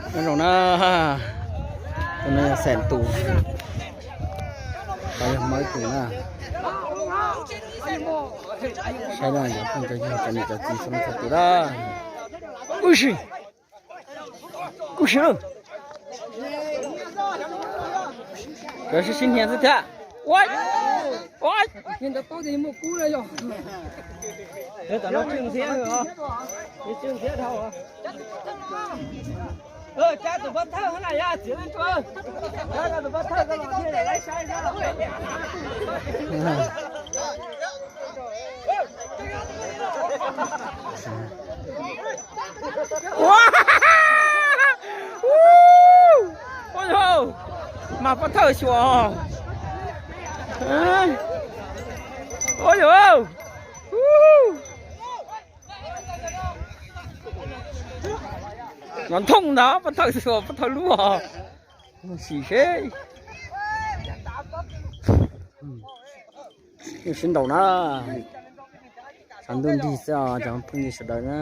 Nyob zoo na, tus no yog Xeem tus, tus yog Mawb tus na. Saib na, cov phooj cov ywg cov niam cov txiv txhua leej txhua tus na. Ub si, ub si, kawg sib sib hnia xwb thiab. Ua, ua, Ua, ua, mas pov thawj xyuas. Ua, los thooj ntag, pov thawj xyuas pov thawj lub os. Sim seb. Yeej sib ntaus na. Tshav ntuj nrig xwb os cov phooj ywg sawv daws na.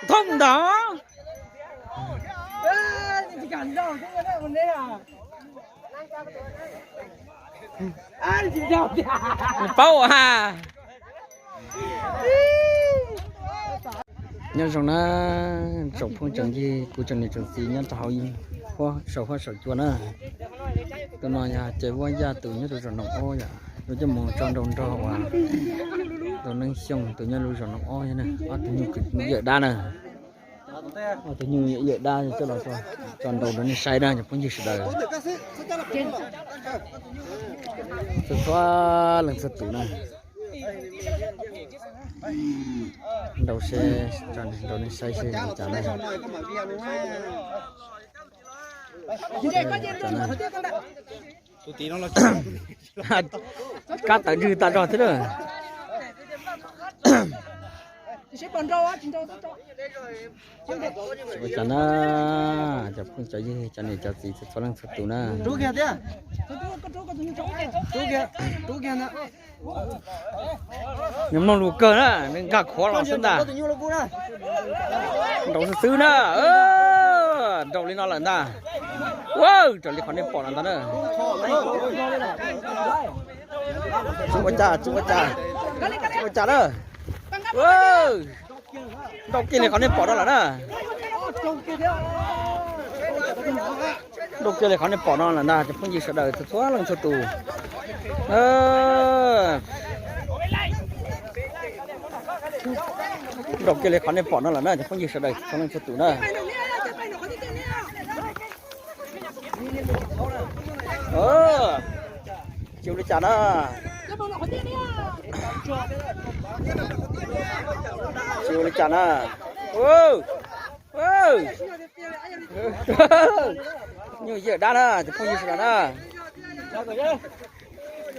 Thooj ntag. Paub ha. Nyob zoo na, tsoom phooj tsoom ywg kuv tsoom niam tsoom txiv nyob rau hauv huab saum huab saum cua na. Tus no yog Caiv Vuab Yaj tus nyob rau zos Noom Ob yom, yuav coj mus tso nrau nrog uas Nraug Neeb Xyooj tus nyob lub zos Noom Ob na, ob tug nyuj yawm dab na. Ob tug nyuj yawm dab coj los tso nrau rau nej saib na cov phooj ywg sawv daws. Txhua txhua leej txhua tus na. Nrau seb, nrau nej saib seb li cas na. Kab tawv ntswg tag zog thiab na. Ua cas na, cov phooj cov ywg cov niam cov txiv txhua leej txhua tus na. Nws mloog lus kawg na, nws nkag khuav los xwb ntag. Nrau xwb xwb na, nrau li no lawm ntag. Ua, raws li qhov nej pom no ntag na. Tsis ua cas, tsis ua cas, tsis ua cas na. Nrau kiag li qhov nej pom no lawm na. Nrau kiag li qhov nej pom no lawm ntag cov phooj ywg sawv daws txhua leej txhua tus. Nrau kiag li qhov nej pom no lawm na cov phooj ywg sawv daws txhua leej txhua tus na. Tsis ua li cas na. Tsis ua li cas na. Nyuj yawm dab na cov phooj ywg sawv daws na.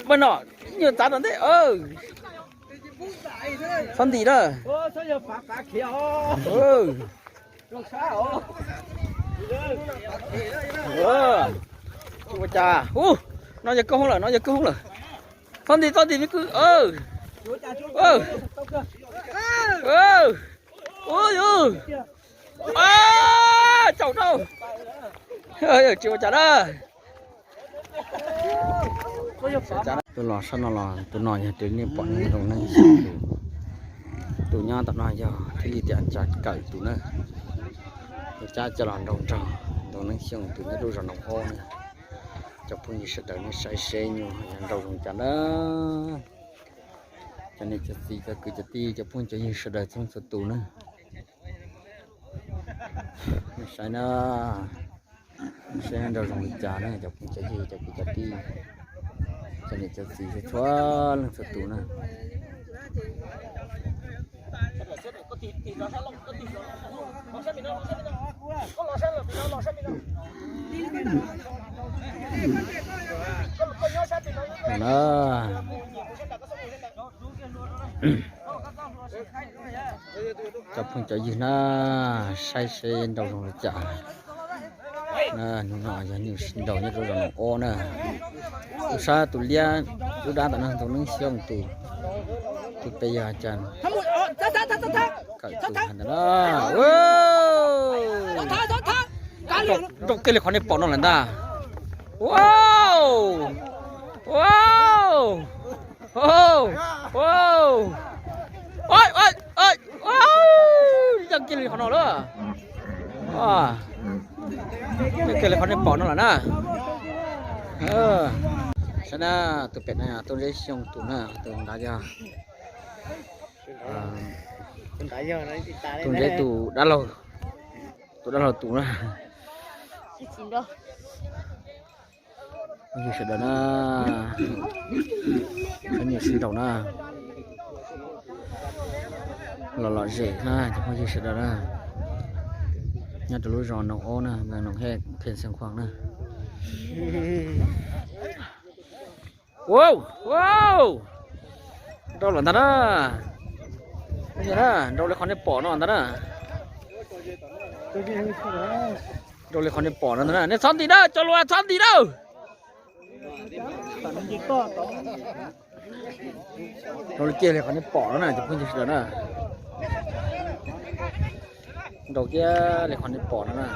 Pab no, nyuj txav rau ntej. Txhob nti na. Tsis ua cas. Ub, no yog koj hoob lawm, no yog koj hoob lawm. Txhob nti, txhob nti me kwj. Ua yus, tsaum rau. Tsis ua cas na. Tus los sab no los tus no yog tus nej pom zoo neej xyooj tus, tus nyob tom no yog thiaj li tias Tsa Kawm tus na. Tus cab coj los nrau nrog Nraug Neeb Xyooj tus nyob lub zos Noom Ob na. Cov phooj ywg sawv daws nej saib seb nyuam yaus nraus zoo li cas na. Cov niam cov txiv cov kwv cov tij cov phooj cov ywg sawv daws txhua txhua tus na. Nej saib na, seb nraus zoo li cas na cov phooj cov ywg cov kwv cov tij, cov niam cov txiv txhua leej txhua tus na. Cov phooj cov ywg na, saib seb nraus zoo li cas. Hnub no yog nyuam yaus nraus nyob rau zos Noom Ob na. Tus sab tus liab, lub dab tom no tus neeb xyooj tus, tus pem yog Cas, kawm tus ntawd na. Nraus kiag li qhov nej pom no lawm ntag. Nraus kiag li qhov no lawm. Nraus kiag li qhov nej pom no lawm na. Saib na, tus pem no yog Tooj Zeb Xyooj tus na, tus nrad yog, tus nrad yog, tus dab laug, tus dab laug tus na. Phooj ywg sawv daws na, cov niam sib nraus na, los lom zem na cov phooj ywg sawv daws na, nyob rau lub zos Noom Ob na, Noom Hej, Khees Xeev Khuam na. Ua, ua, nraus lawm ntag na. Nraus li qhov nej pom no ntag na. Nraus li qhov nej pom no ntag na, nej txhob ntim na, cov luas txhob ntim na. Nraus li kiag li qhov nej pom no na cov phooj ywg sawv daws na. Nraus kiag li qhov nej pom no na.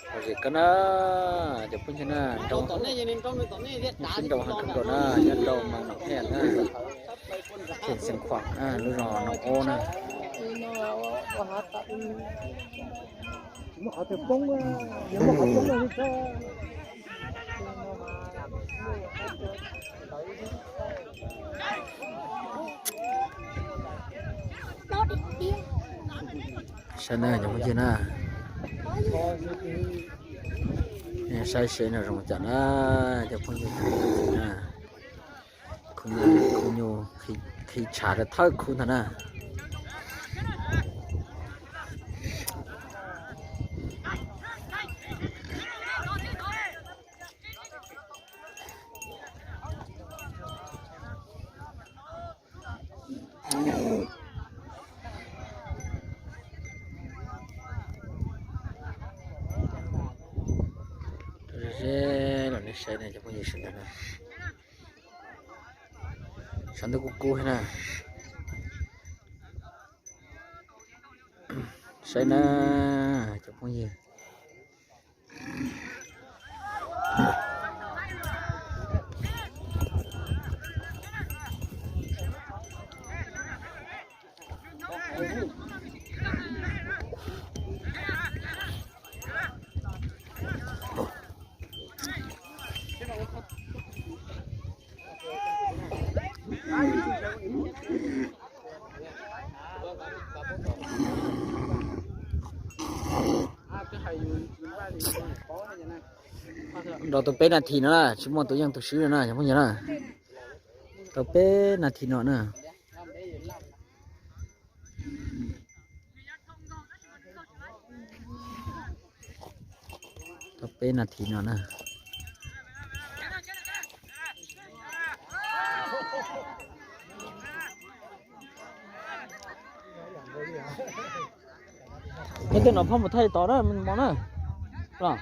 Lom zem kawg na, cov phooj ywg na, nraus, sib nraus heev kawg nkaus na, nyob rau mas Noom Hej na, Khees Xeev Khuam na, lub zos Noom Ob na. Saib na cov phooj ywg na, saib seb nraus zoo cas na, cov phooj ywg na. Khub nyuj qhib tshav rau thawj khub ntag na. Ze los nej saib ne cov phooj ywg sawv daws na. Sab ntuj kub kub thiab na. Saib na cov phooj ywg. Nrau tau peb nas this no na, tsis muaj tus yeej tus swb no na cov phooj ywg na. Tau peb nas this no na. Tau peb nas this no na. Nyob tej no phoj mus thaij tod na, mos na. Los.